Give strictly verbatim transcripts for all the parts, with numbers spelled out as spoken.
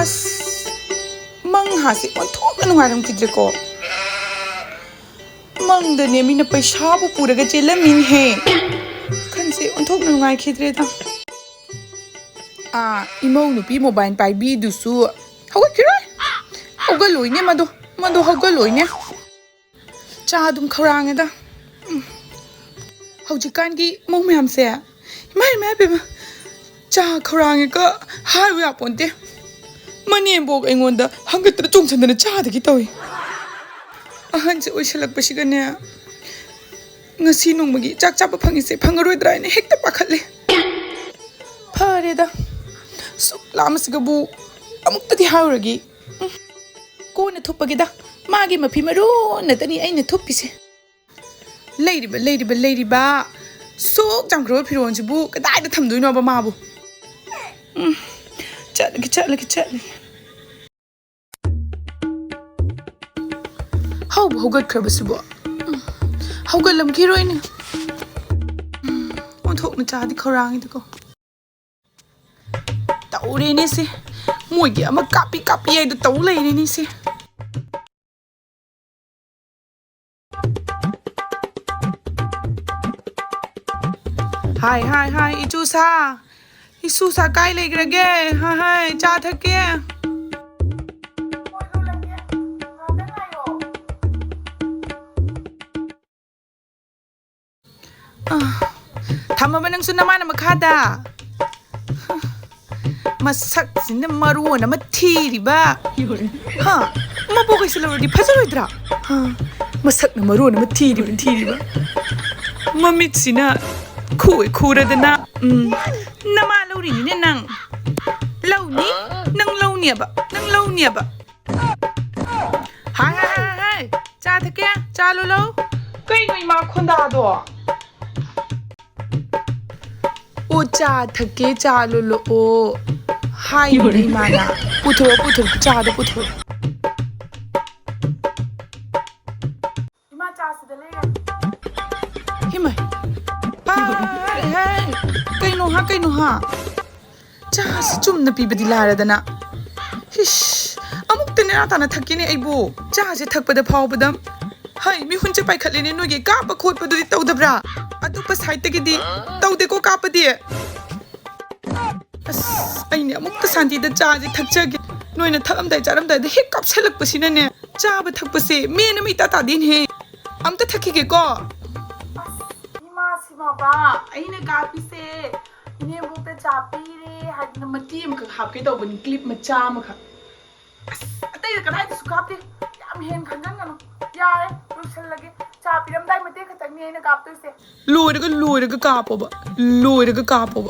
ꯑꯁ, ꯃꯪ ꯍꯥꯁꯦ ꯑꯣꯟꯊꯣꯛꯅ ꯅꯨꯡꯉꯥꯏꯔꯝꯈꯤꯗ꯭ꯔꯦꯀꯣ꯫ ꯃꯪꯗꯅꯦ ꯃꯤꯅ ꯄꯩꯁꯥꯕꯨ ꯄꯨꯔꯒ ꯆꯦꯜꯂꯝꯃꯤꯅꯦꯍꯦ꯫ ꯈꯟꯁꯦ ꯑꯣꯟꯊꯣꯛꯅ ꯅꯨꯡꯉꯥꯏꯈꯤꯗ꯭ꯔꯦꯗ꯫ ꯑꯥ, ꯏꯃꯧ ꯅꯨꯄꯤ ꯃꯣꯕꯥꯏꯜ ꯄꯥꯏꯕꯤꯗꯨꯁꯨ ꯍꯧꯒꯠꯈꯤꯔꯣꯏ꯫ ꯍꯧꯒꯠꯂꯣꯏꯅꯦ ꯃꯗꯣ, ꯃꯗꯣ ꯍꯧꯒꯠꯂꯣꯏꯅꯦ꯫ ꯆꯥ ꯑꯗꯨꯝ ꯈꯧꯔꯥꯡꯉꯦꯗ꯫ ꯎꯝ꯫ ꯍꯧꯖꯤꯛꯀꯥꯟꯒꯤ ꯃꯧ ꯃꯌꯥꯝꯁꯦ, ꯏꯃꯥ, ꯏꯃꯥ, ꯏꯕꯦꯝꯃ, ꯆꯥ ꯈꯧꯔꯥꯡꯉꯦꯒ ꯍꯥꯏꯕ ꯌꯥꯄꯣꯟꯇꯦ꯫ ꯃꯅꯦꯝꯕꯣꯛ ꯑꯩꯉꯣꯟꯗ ꯍꯪꯒꯠꯇꯅ ꯆꯣꯡꯁꯟꯗꯅ ꯆꯥꯗꯒꯤ ꯇꯧꯏ꯫ ꯑꯍꯟꯁꯦ ꯑꯣꯏꯁꯜꯂꯛꯄꯁꯤꯒꯅꯦ, ꯉꯁꯤ ꯅꯣꯡꯃꯒꯤ ꯆꯥꯛ ꯆꯥꯕ ꯐꯪꯉꯤꯁꯦ ꯐꯪꯉꯔꯣꯏꯗ꯭ꯔꯥ ꯍꯥꯏꯅ ꯍꯦꯛꯇ ꯄꯥꯈꯠꯂꯦ꯫ ꯐꯔꯦꯗ, ꯁꯨꯛ ꯂꯥꯝꯃꯁꯤꯒꯕꯨ ꯑꯃꯨꯛꯇꯗꯤ ꯍꯥꯏꯔꯨꯔꯒꯦ꯫ ꯎꯝ, ꯀꯣꯟꯅ ꯊꯨꯞꯄꯒꯦꯗ꯫ ꯃꯥꯒꯤ ꯃꯐꯤ ꯃꯔꯣꯟ ꯅꯠꯇꯅꯤ ꯑꯩꯅ ꯊꯨꯞꯄꯤꯁꯦ꯫ ꯂꯩꯔꯤꯕ, ꯂꯩꯔꯤꯕ, ꯂꯩꯔꯤꯕ ꯁꯨꯛ ꯆꯥꯝꯈ꯭ꯔꯕ ꯐꯤꯔꯣꯜꯁꯤꯕꯨ ꯀꯗꯥꯏꯗ ꯊꯝꯗꯣꯏꯅꯣꯕ ꯃꯥꯕꯨ? ꯎꯝ, ꯆꯠꯂꯒꯦ, ꯆꯠꯂꯒꯦ, ꯆꯠꯂꯒꯦ꯫ ꯍꯧꯕ ꯍꯧꯒꯠꯈ꯭ꯔꯕꯁꯤꯕꯣ? ꯎꯝ, ꯍꯧꯒꯠꯂꯝꯈꯤꯔꯣꯏꯅꯦ꯫ ꯎꯝ, ꯑꯣꯟꯊꯣꯛꯅ ꯆꯥꯗꯤ ꯈꯧꯔꯥꯡꯉꯤꯗꯀꯣ꯫ ꯇꯧꯔꯦꯅꯦ ꯁꯤ꯫ ꯃꯣꯏꯒꯤ ꯑꯃ ꯀꯥꯞꯄꯤ ꯀꯥꯞꯄꯤ ꯍꯥꯏꯗꯣ ꯇꯧ ꯂꯩꯔꯦꯅꯦ ꯁꯤ꯫ ꯍꯥꯏ, ꯍꯥꯏ, ꯍꯥꯏ, ꯏꯆꯨ ꯁꯥ꯫ ꯏꯆꯨ ꯁꯥ ꯀꯥꯏ ꯂꯩꯈ꯭ꯔꯒꯦ? ꯍꯥꯏ, ꯍꯥꯏ, ꯆꯥ ꯊꯛꯀꯦ꯫ ꯑꯥ, ꯊꯝꯃꯕ ꯅꯪꯁꯨ ꯅꯃꯥꯅ ꯃꯈꯥꯗ? ꯃꯁꯛꯁꯤꯅ ꯃꯔꯣꯟ ꯑꯃ ꯊꯤꯔꯤꯕ꯫ ꯍꯥ? ꯃꯕꯣꯛ ꯀꯩꯁꯨ ꯂꯧꯔꯗꯤ ꯐꯖꯔꯣꯏꯗ꯭ꯔꯥ? ꯍꯥ? ꯃꯁꯛꯅ ꯃꯔꯣꯟ ꯑꯃ ꯊꯤꯔꯤꯕ, ꯊꯤꯔꯤꯕ꯫ ꯃꯃꯤꯠꯁꯤꯅ ꯈꯨ-, ꯈꯨꯔꯗꯅ, ꯎꯝ, ꯅꯃꯥ ꯂꯧꯔꯤꯅꯤꯅꯦ ꯅꯪ꯫ ꯂꯧꯅꯤ? ꯅꯪ ꯂꯧꯅꯤꯕ, ꯅꯪ ꯂꯧꯅꯤꯕ꯫ ꯍꯥꯏ, ꯍꯥꯏ, ꯍꯥꯏ, ꯍꯥꯏ, ꯍꯥꯏ꯫ ꯆꯥ ꯊꯛꯀꯦ, ꯆꯥ ꯂꯣꯜꯂꯣ꯫ ꯀꯩꯅꯣ ꯏꯃꯥ ꯈꯣꯟꯗꯥꯗꯣ? ꯑꯣ, ꯆꯥ ꯊꯛꯀꯦ, ꯆꯥ ꯂꯣꯜꯂꯛꯑꯣ ꯍꯥꯏꯅꯦ ꯏꯃꯥꯅ꯫ ꯄꯨꯊꯣꯔꯛꯑꯣ, ꯄꯨꯊꯣꯔꯛꯑꯣ, ꯆꯥꯗꯣ ꯄꯨꯊꯣꯔꯛꯑꯣ꯫ ꯏꯃꯥ, ꯆꯥ ꯁꯤꯗ ꯂꯩꯔꯦ꯫ ꯍꯤꯃꯥꯏ꯫ ꯍꯥꯏ, ꯍꯥꯏ꯫ ꯀꯩꯅꯣ ꯍꯥ, ꯀꯩꯅꯣ ꯍꯥ? ꯆꯥꯁꯤ ꯆꯨꯝꯅ ꯄꯤꯕꯗꯤ ꯂꯥꯏꯔꯗꯅ, ꯏꯁ, ꯑꯃꯨꯛꯇ ꯅꯦꯅꯥ ꯇꯥꯅ ꯊꯛꯀꯦꯅꯦ ꯑꯩꯕꯨ꯫ ꯆꯥꯁꯦ ꯊꯛꯄꯗ ꯐꯥꯎꯕꯗ꯫ ꯍꯩ, ꯃꯤꯍꯨꯟꯁꯦ ꯄꯥꯏꯈꯠꯂꯦꯅꯦ꯫ ꯅꯣꯏꯒꯤ ꯀꯥꯞꯄ ꯈꯣꯠꯄꯗꯨꯗꯤ ꯇꯧꯗꯕ꯭ꯔꯥ? ꯑꯇꯣꯞꯄ ꯁꯥꯏꯠꯇꯒꯤꯗꯤ ꯇꯧꯗꯦꯀꯣ ꯀꯥꯞꯄꯗꯤ꯫ ꯑꯁ, ꯑꯩꯅꯦ ꯑꯃꯨꯛꯇ ꯁꯥꯟꯇꯤꯗ ꯆꯥꯁꯦ ꯊꯛꯆꯒꯦ꯫ ꯅꯣꯏꯅ ꯊꯛꯑꯝꯗꯥꯏ ꯆꯥꯔꯝꯗꯥꯏꯗ ꯍꯦꯛ ꯀꯥꯞꯁꯜꯂꯛꯄꯁꯤꯅꯅꯦ, ꯆꯥꯕ ꯊꯛꯄꯁꯦ ꯃꯦꯟ ꯑꯃ ꯏꯇꯥ ꯇꯥꯗꯦꯅꯦꯍꯦ꯫ ꯑꯝꯇ ꯊꯛꯈꯤꯒꯦꯀꯣ꯫ ꯏꯃꯥ ꯁꯤꯃꯕ, ꯑꯩꯅ ꯀꯥꯞꯄꯤꯁꯦ ꯏꯅꯦꯝꯕꯣꯛꯇ ꯆꯥ ꯄꯤꯔꯦ ꯍꯥꯏꯗꯅ ꯃꯇꯦꯛ ꯑꯃꯈꯛ ꯍꯥꯞꯀꯦ ꯇꯧꯕꯅꯤ, ꯀ꯭ꯂꯤꯞ ꯃꯆꯥ ꯑꯃꯈꯛ꯫ ꯑꯁ, ꯑꯇꯩꯗ ꯀꯗꯥꯏꯗꯁꯨ ꯀꯥꯞꯇꯦ꯫ ꯌꯥꯝ ꯍꯦꯟ ꯈꯟꯖꯟꯒꯅꯨ꯫ ꯌꯥꯔꯦ, ꯂꯣꯏꯁꯜꯂꯒꯦ꯫ ꯆꯥ ꯄꯤꯔꯝꯗꯥꯏ ꯃꯇꯦꯛ ꯈꯛꯇꯪꯅꯤ ꯑꯩꯅ ꯀꯥꯞꯇꯣꯏꯁꯦ꯫ ꯂꯣꯏꯔꯒ, ꯂꯣꯏꯔꯒ ꯀꯥꯞꯄꯣꯕ꯫ ꯂꯣꯏꯔꯒ ꯀꯥꯞꯄꯣꯕ꯫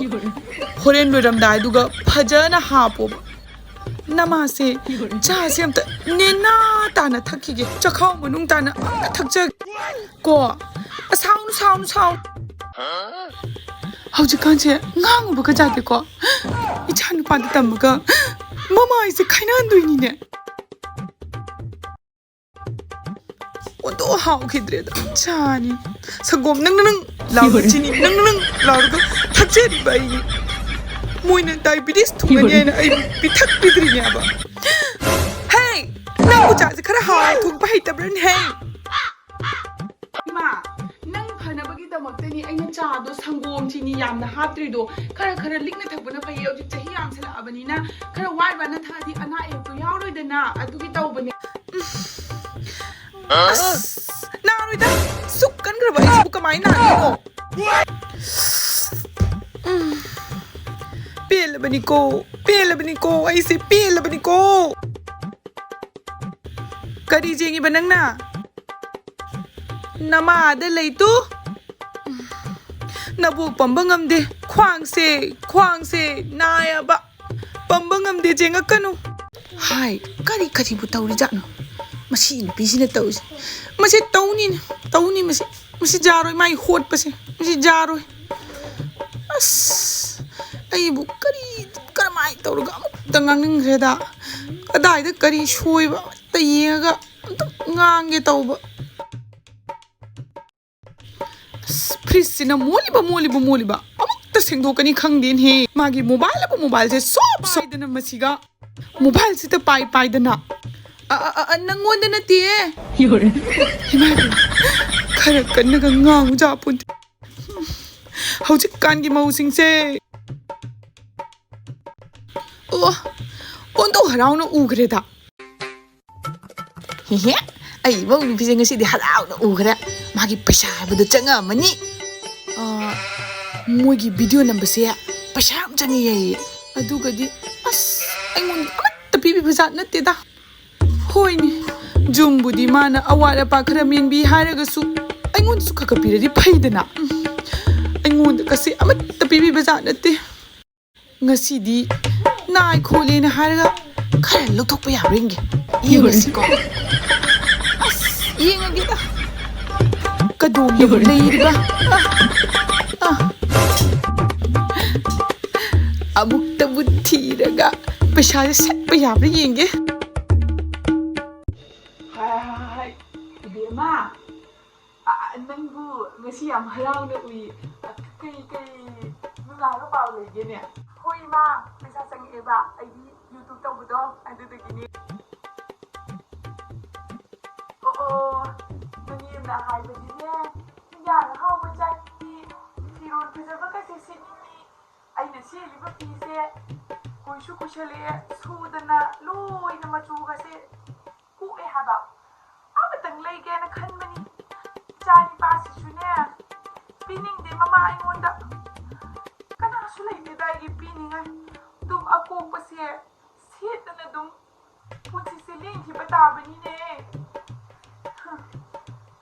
ꯍꯣꯔꯦꯟ ꯂꯣꯏꯔꯝꯗꯥꯏꯗꯨꯒ ꯐꯖꯅ ꯍꯥꯞꯄꯣꯕ꯫ ꯅꯃꯥꯁꯦ, ꯆꯥꯁꯦ ꯑꯝꯇ ꯅꯦꯅꯥ ꯇꯥꯅ ꯊꯛꯈꯤꯒꯦ꯫ ꯆꯈꯥꯎ ꯃꯅꯨꯡ ꯇꯥꯅ ꯑꯝꯇ ꯊꯛꯆꯒꯦ꯫ ꯀꯣ? ꯑꯁ, ꯁꯥꯎꯅꯨ, ꯁꯥꯎꯅꯨ, ꯁꯥꯎꯅꯨ꯫ ꯍꯧꯖꯤꯛꯀꯥꯟꯁꯦ ꯉꯥꯡꯉꯨꯕꯒ ꯌꯥꯗꯦꯀꯣ꯫ ꯏꯆꯥ ꯅꯨꯄꯥꯗ ꯇꯝꯃꯒ ꯃꯃꯥꯏꯁꯦ ꯈꯥꯏꯅꯍꯟꯗꯣꯏꯅꯤꯅꯦ꯫ ꯑꯣꯟꯊꯣꯛ ꯍꯥꯎꯈꯤꯗ꯭ꯔꯦꯗ꯫ ꯆꯥꯅꯤ꯫ ꯁꯪꯒꯣꯝ ꯅꯪ ꯅꯪ ꯂꯥꯎꯔꯒ, ꯆꯤꯅꯤ ꯅꯪ ꯅꯪ ꯂꯥꯎꯔꯒ ꯊꯛꯆꯔꯤꯕ ꯑꯩꯅꯤ꯫ ꯃꯣꯏꯅ ꯗꯥꯏꯕꯤꯇꯤꯁ ꯊꯨꯡꯒꯅꯤ ꯍꯥꯏꯅ ꯑꯩꯕꯨ ꯄꯤꯊꯛꯄꯤꯗ꯭ꯔꯤꯅꯦꯕ꯫ ꯍꯦ! ꯅꯪꯕꯨ ꯆꯥꯁꯦ ꯈꯔ ꯍꯥꯎꯅ ꯊꯣꯡꯕ ꯍꯩꯇꯕ꯭ꯔꯅꯦ ꯍꯦ? ꯏꯃꯥ, ꯅꯪ ꯐꯅꯕꯒꯤꯗꯃꯛꯇꯅꯤ ꯑꯩꯅ ꯆꯥꯗꯣ ꯁꯪꯒꯣꯝ ꯆꯤꯅꯤ ꯌꯥꯝꯅ ꯍꯥꯞꯇ꯭ꯔꯤꯗꯣ꯫ ꯈꯔ ꯈꯔ ꯂꯤꯛꯅ ꯊꯛꯄꯅ ꯐꯩꯌꯦ꯫ ꯍꯧꯖꯤꯛ ꯆꯍꯤ ꯌꯥꯝꯁꯜꯂꯛꯑꯕꯅꯤꯅ ꯈꯔ ꯋꯥꯏ ꯋꯥꯏꯅ ꯊꯛꯑꯗꯤ ꯑꯅꯥ ꯑꯌꯦꯛꯇꯣ ꯌꯥꯎꯔꯣꯏꯗꯅ, ꯑꯗꯨꯒꯤ ꯇꯧꯕꯅꯦ꯫ ꯑꯁ, ꯅꯥꯔꯣꯏꯗ꯫ ꯁꯨꯛ ꯀꯟꯈ꯭ꯔꯕ ꯑꯩꯁꯤꯕꯨ ꯀꯃꯥꯏꯅ ꯅꯥꯗꯣꯏꯅꯣ? ꯎꯝ꯫ ꯄꯦꯜꯂꯕꯅꯤꯀꯣ, ꯄꯦꯜꯂꯕꯅꯤꯀꯣ, ꯑꯩꯁꯦ ꯄꯦꯜꯂꯕꯅꯤꯀꯣ꯫ ꯀꯔꯤ ꯌꯦꯡꯉꯤꯕ ꯅꯪꯅ? ꯅꯃꯥꯗ ꯂꯩꯇꯨ꯫ ꯅꯕꯣꯛ ꯄꯝꯕ ꯉꯝꯗꯦ꯫ ꯈ꯭ꯋꯥꯡꯁꯦ, ꯈ꯭ꯋꯥꯡꯁꯦ ꯅꯥꯏꯌꯦꯕ꯫ ꯄꯝꯕ ꯉꯝꯗꯦ, ꯌꯦꯡꯉꯛꯀꯅꯨ꯫ ꯍꯥꯏ, ꯀꯔꯤ ꯀꯔꯤꯕꯨ ꯇꯧꯔꯤꯖꯥꯠꯅꯣ ꯃꯁꯤ ꯅꯨꯄꯤꯁꯤꯅ ꯇꯧꯔꯤꯁꯦ? ꯃꯁꯤ ꯇꯧꯅꯤ, ꯇꯧꯅꯤ ꯃꯁꯤ꯫ ꯃꯁꯤ ꯌꯥꯔꯣꯏ, ꯃꯥꯏ ꯍꯣꯠꯄꯁꯦ꯫ ꯃꯁꯤ ꯌꯥꯔꯣꯏ꯫ ꯑꯁ, ꯑꯩꯕꯨ ꯀꯔꯤ, ꯀꯔꯝꯍꯥꯏꯅ ꯇꯧꯔꯒ ꯑꯃꯨꯛꯇ ꯉꯥꯡꯅꯤꯡꯈ꯭ꯔꯦꯗ꯫ ꯀꯗꯥꯏꯗ ꯀꯔꯤ ꯁꯣꯏꯕ ꯑꯃꯇ ꯌꯦꯡꯉꯒ ꯑꯝꯇ ꯉꯥꯡꯒꯦ ꯇꯧꯕ꯫ ꯑꯁ, ꯐ꯭ꯔꯤꯖꯁꯤꯅ ꯃꯣꯠꯂꯤꯕ, ꯃꯣꯠꯂꯤꯕ, ꯃꯣꯠꯂꯤꯕ꯫ ꯑꯃꯨꯛꯇ ꯁꯦꯡꯗꯣꯛꯀꯅꯤ ꯈꯪꯗꯦꯅꯦꯍꯦ꯫ ꯃꯥꯒꯤ ꯃꯣꯕꯥꯏꯜ ꯑꯕꯨ ꯃꯣꯕꯥꯏꯜꯁꯦ ꯁꯣꯞ ꯁꯣꯞ ꯍꯥꯏꯗꯅ ꯃꯁꯤꯒ꯫ ꯃꯣꯕꯥꯏꯜꯁꯤꯗ ꯄꯥꯏ ꯄꯥꯏꯗꯅ꯫ ꯑ, ꯑ, ꯑ, ꯑ, ꯅꯪꯉꯣꯟꯗ ꯅꯠꯇꯦ꯫ ꯏꯃꯥ ꯏꯕꯦꯝꯃ, ꯈꯔ ꯀꯟꯅꯒ ꯉꯥꯡꯉꯨꯖꯥ ꯄꯣꯟꯇꯦ꯫ ꯍꯧꯖꯤꯛꯀꯥꯟꯒꯤ ꯃꯧꯁꯤꯡꯁꯦ꯫ ꯑꯣ, ꯑꯣꯟꯊꯣꯛ ꯍꯔꯥꯎꯅ ꯎꯈ꯭ꯔꯦꯗ꯫ ꯍꯦꯍꯦ, ꯑꯩ ꯏꯃꯧ ꯅꯨꯄꯤꯁꯦ ꯉꯁꯤꯗꯤ ꯍꯔꯥꯎꯅ ꯎꯈ꯭ꯔꯦ꯫ ꯃꯥꯒꯤ ꯄꯩꯁꯥ ꯍꯥꯏꯕꯗꯣ ꯆꯪꯉꯛꯑꯝꯃꯅꯤ꯫ ꯑꯥ, ꯃꯣꯏꯒꯤ ꯚꯤꯗꯤꯑꯣ ꯅꯝꯕꯁꯦ ꯄꯩꯁꯥ ꯌꯥꯝ ꯆꯪꯉꯤ ꯍꯥꯏꯌꯦ꯫ ꯑꯗꯨꯒꯗꯤ ꯑꯁ, ꯑꯩꯉꯣꯟꯗ ꯑꯃꯠꯇ ꯄꯤꯕꯤꯕ ꯖꯥꯠ ꯅꯠꯇꯦꯗ꯫ ꯍꯣꯏꯅꯦ, ꯖꯨꯝꯕꯨꯗꯤ ꯃꯥꯅ ꯑꯋꯥꯠ ꯑꯄꯥ ꯈꯔ ꯃꯦꯟꯕꯤ ꯍꯥꯏꯔꯒꯁꯨ ꯑꯩꯉꯣꯟꯗꯁꯨ ꯈꯔ ꯈꯔ ꯄꯤꯔꯗꯤ ꯐꯩꯗꯅ꯫ ꯎꯝ, ꯑꯩꯉꯣꯟꯗ ꯀꯁꯤ ꯑꯃꯠꯇ ꯄꯤꯕꯤꯕ ꯖꯥꯠ ꯅꯠꯇꯦ꯫ ꯉꯁꯤꯗꯤ ꯅꯥꯏ ꯈꯣꯠꯂꯦꯅ ꯍꯥꯏꯔꯒ ꯈꯔ ꯂꯧꯊꯣꯛꯄ ꯌꯥꯕ꯭ꯔꯥ ꯌꯦꯡꯒꯦ꯫ ꯌꯦꯡꯉꯁꯤꯀꯣ꯫ ꯑꯁ, ꯌꯦꯡꯉꯒꯦꯗ꯫ ꯀꯗꯣꯝꯗꯕꯨ ꯂꯩꯔꯤꯕ? ꯑ, ꯑ꯫ ꯑꯃꯨꯛꯇꯕꯨ ꯊꯤꯔꯒ ꯄꯩꯁꯥꯁꯦ ꯁꯠꯄ ꯌꯥꯕ꯭ꯔꯥ ꯌꯦꯡꯒꯦ꯫ ꯍꯥꯏ, ꯍꯥꯏ, ꯍꯥꯏ, ꯍꯥꯏ꯫ ꯏꯕꯦꯝꯃ, ꯑ, ꯑ, ꯅꯪꯕꯨ ꯉꯁꯤ ꯌꯥꯝ ꯍꯔꯥꯎꯅ ꯎꯏ꯫ ꯑ, ꯀꯩ, ꯀꯩ ꯅꯨꯡꯉꯥꯏꯕ ꯄꯥꯎ ꯂꯩꯒꯦꯅꯦ? ꯍꯣꯏ, ꯏꯃꯥ, ꯄꯩꯁꯥ ꯆꯪꯉꯛꯑꯦꯕ꯫ ꯑꯩꯒꯤ YouTube ꯇꯧꯕꯗꯣ, ꯑꯗꯨꯗꯒꯤꯅꯦ꯫ ꯑꯣ, ꯑꯣ, ꯅꯪꯒꯤ ꯏꯃꯥ ꯍꯥꯏꯕꯗꯤꯅꯦ, ꯏꯟꯖꯥꯡ ꯑꯍꯥꯎꯕ ꯆꯥꯅꯤꯡꯉꯤ, ꯐꯤꯔꯣꯜ ꯐꯖꯕꯒꯁꯦ ꯁꯦꯠꯅꯤꯡꯉꯤ꯫ ꯑꯩꯅ ꯁꯦꯠꯂꯤꯕ ꯐꯤꯁꯦ ꯀꯨꯏꯁꯨ ꯀꯨꯏꯁꯜꯂꯛꯑꯦ, ꯁꯨꯗꯅ ꯂꯣꯏꯅ ꯃꯆꯨꯒꯁꯦ ꯀꯣꯛꯑꯦ ꯍꯥꯏꯕ꯫ ꯑꯃꯇꯪ ꯂꯩꯒꯦꯅ ꯈꯟꯕꯅꯤ꯫ ꯏꯆꯥ ꯅꯤꯄꯥꯁꯤꯁꯨꯅꯦ, ꯄꯤꯅꯤꯡꯗꯦ ꯃꯃꯥ ꯑꯩꯉꯣꯟꯗ꯫ ꯀꯅꯥꯁꯨ ꯂꯩꯇꯦꯗ ꯑꯩꯒꯤ ꯄꯤꯅꯤꯡꯉꯥꯏ꯫ ꯑꯗꯨꯝ ꯑꯀꯣꯛꯄꯁꯦ ꯁꯦꯠꯇꯅ ꯑꯗꯨꯝ ꯄꯨꯟꯁꯤꯁꯦ ꯂꯦꯟꯈꯤꯕ ꯇꯥꯕꯅꯤꯅꯦ꯫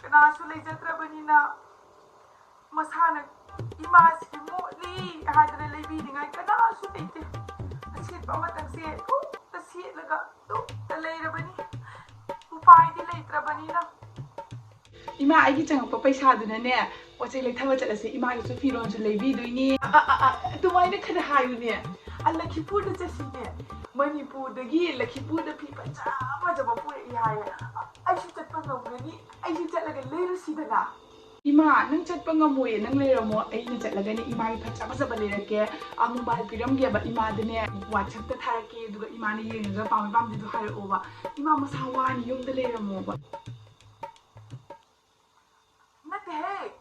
ꯀꯅꯥꯁꯨ ꯂꯩꯖꯗ꯭ꯔꯕꯅꯤꯅ ꯃꯁꯥꯅ ꯏꯃꯥꯁꯤꯗꯤ ꯃꯣꯠꯂꯤ ꯍꯥꯏꯗꯅ ꯂꯩꯕꯤꯅꯤꯡꯉꯥꯏ ꯀꯅꯥꯁꯨ ꯂꯩꯇꯦ꯫ ꯑꯁꯦꯠꯄ ꯑꯃꯇꯪꯁꯦ ꯑꯗꯨꯝꯇ ꯁꯦꯠꯂꯒ ꯑꯗꯨꯝꯇ ꯂꯩꯔꯕꯅꯤ꯫ ꯎꯄꯥꯏꯗꯤ ꯂꯩꯇ꯭ꯔꯕꯅꯤꯅ꯫ ꯏꯃꯥ, ꯑꯩꯒꯤ ꯆꯪꯉꯛꯄ ꯄꯩꯁꯥꯗꯨꯅꯅꯦ, ꯄꯣꯠ ꯆꯩ ꯂꯩꯊꯕ ꯆꯠꯂꯁꯦ, ꯏꯃꯥꯒꯤꯁꯨ ꯐꯤꯔꯣꯜꯁꯨ ꯂꯩꯕꯤꯗꯣꯏꯅꯤ꯫ ꯑ, ꯑ, ꯑ, ꯑꯗꯨꯃꯥꯏꯅ ꯈꯔ ꯍꯥꯏꯌꯨꯅꯦ꯫ ꯑ, ꯂꯈꯤꯄꯨꯔꯗ ꯆꯠꯁꯤꯅꯦ꯫ ꯃꯅꯤꯄꯨꯔꯗꯒꯤ ꯂꯈꯤꯄꯨꯔꯗ ꯐꯤ ꯐꯖ ꯐꯖꯕ ꯄꯨꯔꯛꯏ ꯍꯥꯏꯌꯦ꯫ ꯑ, ꯑꯩꯁꯨ ꯆꯠꯄ ꯉꯝꯒꯅꯤ꯫ ꯑꯩꯁꯨ ꯆꯠꯂꯒ ꯂꯩꯔꯨꯁꯤꯗꯅ꯫ "ꯏꯃꯥ, ꯅꯪ ꯆꯠꯄ ꯉꯝꯃꯣꯏꯌꯦ, ꯅꯪ ꯂꯩꯔꯝꯃꯣ, ꯑꯩꯅ ꯆꯠꯂꯒꯅꯦ ꯏꯃꯥꯒꯤ ꯐꯖ ꯐꯖꯕ ꯂꯩꯔꯛꯀꯦ꯫ ꯑ, mobile ꯄꯤꯔꯝꯒꯦꯕ ꯏꯃꯥꯗꯅꯦ, WhatsApp-ꯇ ꯊꯥꯔꯛꯀꯦ, ꯑꯗꯨꯒ ꯏꯃꯥꯅ ꯌꯦꯡꯉꯒ ꯄꯥꯝꯃꯤ ꯄꯥꯝꯗꯦꯗꯣ ꯍꯥꯏꯔꯛꯑꯣꯕ꯫ ꯏꯃꯥ ꯃꯁꯥ ꯋꯥꯅꯤ, ꯌꯨꯝꯗ ꯂꯩꯔꯝꯃꯣꯕ"꯫ "ꯅꯠꯇꯦꯍꯦ,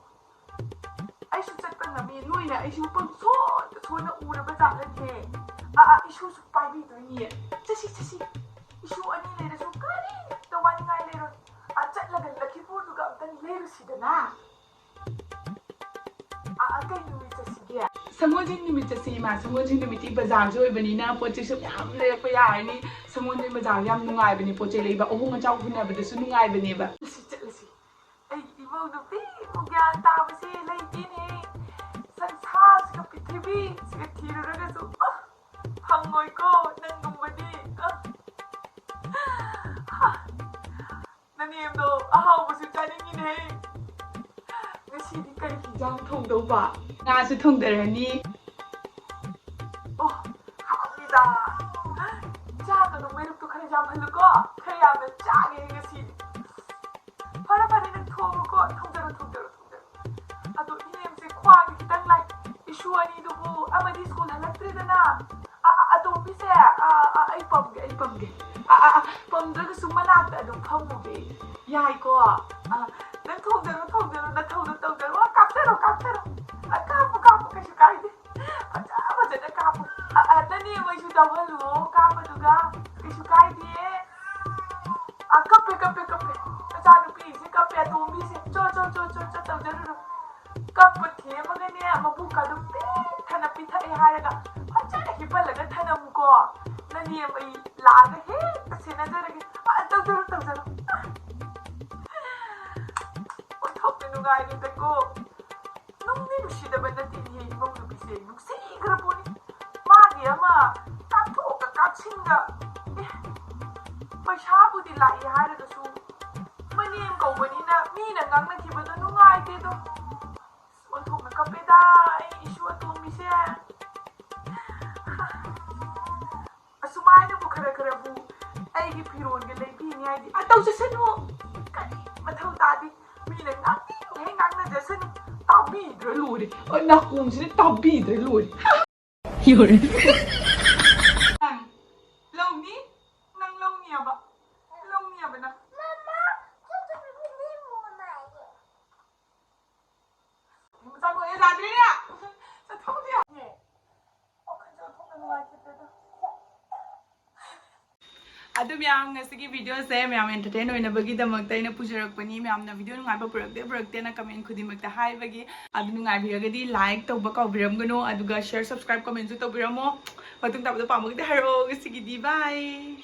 ꯑꯩꯁꯨ ꯆꯠꯄ ꯉꯝꯃꯤ, ꯅꯣꯏꯅ ꯑꯩꯁꯨ ꯄꯪꯁꯣꯟꯗ ꯁꯣꯟꯅ ꯎꯔꯕ ꯖꯥꯠꯂꯅꯦ꯫ ꯑꯥ, ꯑꯥ, ꯏꯁꯨꯁꯨ ꯄꯥꯏꯕꯤꯗꯣꯏꯅꯤ꯫ ꯆꯠꯁꯤ, ꯆꯠꯁꯤ꯫ ꯏꯁꯨ ꯑꯅꯤ ꯂꯩꯔꯁꯨ ꯀꯔꯤꯝꯇ ꯋꯥꯅꯤꯡꯉꯥꯏ ꯂꯩꯔꯣꯏ꯫ ꯑꯥ, ꯆꯠꯂꯒ ꯂꯛꯈꯤꯄꯨꯔꯗꯨꯒ ꯑꯝꯇꯪ ꯂꯩꯔꯨꯁꯤꯗꯅ"꯫ "ꯑꯥ, ꯑꯥ, ꯀꯩ ꯅꯨꯃꯤꯠ ꯆꯠꯁꯤꯒꯦ?" "ꯁꯒꯣꯜꯁꯦꯟ ꯅꯨꯃꯤꯠ ꯆꯠꯁꯤ ꯏꯃꯥ, ꯁꯒꯣꯜꯁꯦꯟ ꯅꯨꯃꯤꯠꯇꯤ ꯕꯖꯥꯔꯁꯨ ꯑꯣꯏꯕꯅꯤꯅ ꯄꯣꯠ ꯆꯩꯁꯨ ꯃꯌꯥꯝ ꯂꯩꯔꯛꯄ ꯌꯥꯔꯅꯤ꯫ ꯁꯒꯣꯜꯁꯦꯟ ꯕꯖꯥꯔ ꯌꯥꯝ ꯅꯨꯡꯉꯥꯏꯕꯅꯤ, ꯄꯣꯠ ꯆꯩ ꯂꯩꯕ, ꯑꯍꯣꯡ ꯑꯆꯥꯎ ꯍꯨꯟꯅꯕꯗꯁꯨ ꯅꯨꯡꯉꯥꯏꯕꯅꯦꯕ"꯫ "ꯆꯠꯂꯁꯤ, ꯆꯠꯂꯁꯤ꯫ ꯑꯩꯒꯤ ꯏꯃꯧ ꯅꯨꯄꯤꯕꯨ ꯒ꯭ꯌꯥꯟ ꯇꯥꯕꯁꯦ ꯂꯩꯇꯦꯅꯦ꯫ ꯁꯪꯁꯥꯔꯁꯤꯒ ꯄ꯭ꯔꯤꯊꯤꯕꯤꯁꯤꯒ ꯊꯤꯔꯨꯔꯒꯁꯨ, ꯑ, ꯐꯪꯉꯣꯏꯀꯣ ꯅꯪꯒꯨꯝꯕꯗꯤ꯫ ꯑ, ꯍ, ꯅꯅꯦꯝꯗꯣ ꯑꯍꯥꯎꯕꯁꯨ ꯆꯥꯅꯤꯡꯉꯤꯅꯦ꯫ ꯉꯁꯤꯗꯤ ꯀꯔꯤ ꯍꯤꯟꯖꯥꯡ ꯊꯣꯡꯗꯧꯕ?" "ꯉꯥꯁꯨ ꯊꯣꯡꯗꯔꯅꯤ"꯫ "ꯑꯣ, ꯍꯥꯎꯅꯤꯗ꯫ ꯆꯥꯒꯅꯨ, ꯃꯩꯔꯨꯛꯇꯣ ꯈꯔ ꯌꯥꯝꯍꯜꯂꯨꯀꯣ꯫ ꯈꯔ ꯌꯥꯝꯅ ꯆꯥꯒꯦ ꯉꯁꯤꯗꯤ"꯫ "ꯐꯔꯦ, ꯐꯔꯦ, ꯅꯪ ꯊꯣꯡꯉꯨꯀꯣ꯫ ꯊꯣꯡꯖꯔꯣ, ꯊꯣꯡꯖꯔꯣ, ꯊꯣꯡꯖꯔꯣ꯫ ꯑꯗꯣ ꯏꯅꯦꯝꯁꯦ ꯈ꯭ꯋꯥꯡꯗꯤ ꯈꯤꯇꯪ ꯅꯥꯏ꯫ ꯏꯁꯨ ꯑꯅꯤꯗꯨꯕꯨ ꯑꯃꯗꯤ ꯁ꯭ꯀꯨꯜ ꯍꯜꯂꯛꯇ꯭ꯔꯦꯗꯅ꯫ ꯑ, ꯑ, ꯑꯇꯣꯝꯕꯤꯁꯦ, ꯑ, ꯑ, ꯑꯩ ꯄꯝꯒꯦ, ꯑꯩ ꯄꯝꯒꯦ꯫ ꯑ, ꯑ, ꯑ, ꯄꯝꯗ꯭ꯔꯒꯁꯨ ꯃꯅꯥꯛꯇ ꯑꯗꯨꯝ ꯐꯝꯃꯨꯒꯦ꯫ ꯌꯥꯏꯀꯣ? ꯑ, ꯅꯪ ꯊꯣꯡꯖꯔꯣ, ꯊꯣꯡꯖꯔꯣ, ꯅꯊꯧꯗꯣ ꯇꯧꯖꯔꯣ꯫ ꯑ, ꯀꯥꯞꯆꯔꯣ, ꯀꯥꯞꯆꯔꯣ꯫ ꯑ, ꯀꯥꯞꯄꯨ, ꯀꯥꯞꯄꯨ, ꯀꯩꯁꯨ ꯀꯥꯏꯗꯦ꯫ ꯐꯖ ꯐꯖꯅ ꯀꯥꯞꯄꯨ꯫ ꯑ, ꯑ, ꯅꯅꯦꯝꯃꯩꯁꯨ ꯇꯧꯍꯜꯂꯨꯑꯣ ꯀꯥꯞꯄꯗꯨꯒ꯫ ꯀꯩꯁꯨ ꯀꯥꯏꯗꯦ꯫ ꯑ, ꯀꯞꯄꯦ, ꯀꯞꯄꯦ, ꯀꯞꯄꯦ꯫ ꯃꯆꯥꯅꯨꯄꯤꯁꯦ ꯀꯞꯄꯦ, ꯑꯇꯣꯝꯕꯤꯁꯦ꯫ ꯆꯣ, ꯆꯣ, ꯆꯣ, ꯆꯣ, ꯆꯣ, ꯇꯧꯖꯔꯨꯔꯣ꯫ ꯀꯞꯄ ꯊꯦꯝꯃꯒꯅꯦ, ꯃꯕꯨꯛꯀꯥꯗꯨ ꯄꯤꯛ ꯊꯟꯅ ꯄꯤꯊꯛꯑꯦ ꯍꯥꯏꯔꯒ ꯐꯖꯅ ꯍꯤꯞꯍꯜꯂꯒ ꯊꯅꯝꯃꯨꯀꯣ꯫ ꯅꯅꯦꯝꯃꯩ ꯂꯥꯛꯑꯒ ꯍꯦꯛꯇ ꯁꯦꯟꯅꯖꯔꯒꯦ꯫ ꯑ, ꯇꯧꯖꯔꯣ, ꯇꯧꯖꯔꯣ꯫ ꯑꯣꯟꯊꯣꯛꯅ ꯅꯨꯡꯉꯥꯏꯔꯦꯗꯀꯣ꯫ ꯅꯨꯡꯗꯤ ꯅꯨꯡꯁꯤꯗꯕ ꯅꯠꯇꯦꯅꯦꯍꯦ, ꯏꯃꯧ ꯅꯨꯄꯤꯁꯦ ꯅꯨꯡꯁꯤꯈ꯭ꯔ ꯄꯣꯠꯅꯤ꯫ ꯃꯥꯒꯤ ꯑꯃ ꯀꯥꯞꯊꯣꯛꯑꯒ ꯀꯥꯞꯁꯤꯟꯒ, ꯑꯦ, ꯄꯩꯁꯥꯕꯨꯗꯤ ꯂꯥꯛꯏ ꯍꯥꯏꯔꯒꯁꯨ, ꯃꯅꯦꯝ ꯀꯧꯕꯅꯤꯅ ꯃꯤꯅ ꯉꯥꯡꯅꯈꯤꯕꯗꯣ ꯅꯨꯡꯉꯥꯏꯇꯦꯗꯣ꯫ ꯑꯣꯟꯊꯣꯛꯅ ꯀꯞꯄꯦꯗ ꯑꯩ ꯏꯁꯨ ꯑꯇꯣꯝꯕꯤꯁꯦ꯫ ꯑꯁꯨꯃꯥꯏꯅꯕꯨ ꯈꯔ ꯈꯔꯕꯨ ꯑꯩꯒꯤ ꯐꯤꯔꯣꯜꯒ ꯂꯩꯕꯤꯅꯤ ꯍꯥꯏꯗꯤ, ꯑ, ꯇꯧꯖꯁꯅꯨ꯫ ꯀꯔꯤ ꯃꯊꯧ ꯇꯥꯗꯦ꯫ ꯃꯤꯅ ꯉꯥꯡꯅꯤꯡꯉꯦ ꯉꯥꯡꯅꯖꯁꯅꯨ꯫ ꯇꯥꯕꯤꯗ꯭ꯔ ꯂꯣꯏꯔꯦ꯫ ꯑ, ꯅꯥꯀꯣꯡꯁꯤꯅ ꯇꯥꯕꯤꯗ꯭ꯔ ꯂꯣꯏꯔꯦ꯫ ꯅꯪ ꯂꯧꯅꯤ? ꯅꯪ ꯂꯧꯅꯤꯌꯥꯕ? ꯂꯧꯅꯤꯌꯥꯕ ꯅꯪ? ꯆꯠꯊꯣꯛꯑꯣ, ꯌꯥꯗ꯭ꯔꯦꯅꯦ꯫ ꯆꯠꯊꯣꯛꯑꯣ, ꯌꯥꯗ꯭ꯔꯦ꯫ ꯋꯥꯈꯜꯁꯦ ꯑꯣꯟꯊꯣꯛꯅ ꯅꯨꯡꯉꯥꯏꯈꯤꯗ꯭ꯔꯦꯗ꯫ ꯑꯗꯨ ꯃꯌꯥꯝ, ꯉꯁꯤꯒꯤ videoꯁꯦ ꯃꯌꯥꯝ entertain ꯑꯣꯏꯅꯕꯒꯤꯗꯃꯛꯇ ꯑꯩꯅ ꯄꯨꯖꯔꯛꯄꯅꯤ꯫ ꯃꯌꯥꯝꯅ video ꯅꯨꯡꯉꯥꯏꯕ ꯄꯨꯔꯛꯇꯦ ꯄꯨꯔꯛꯇꯦꯅ comment ꯈꯨꯗꯤꯡꯃꯛꯇ ꯍꯥꯏꯕꯒꯤ꯫ ꯑꯗꯨ ꯅꯨꯡꯉꯥꯏꯕꯤꯔꯒꯗꯤ like ꯇꯧꯕ ꯀꯥꯎꯕꯤꯔꯝꯒꯅꯨ, ꯑꯗꯨꯒ share, subscribe, commentꯁꯨ ꯇꯧꯕꯤꯔꯝꯃꯣ꯫ ꯃꯇꯨꯡ ꯇꯥꯕꯗ ꯄꯥꯝꯃꯒꯗꯤ ꯍꯥꯏꯔꯛꯑꯣ꯫ ꯉꯁꯤꯒꯤꯗꯤ bye꯫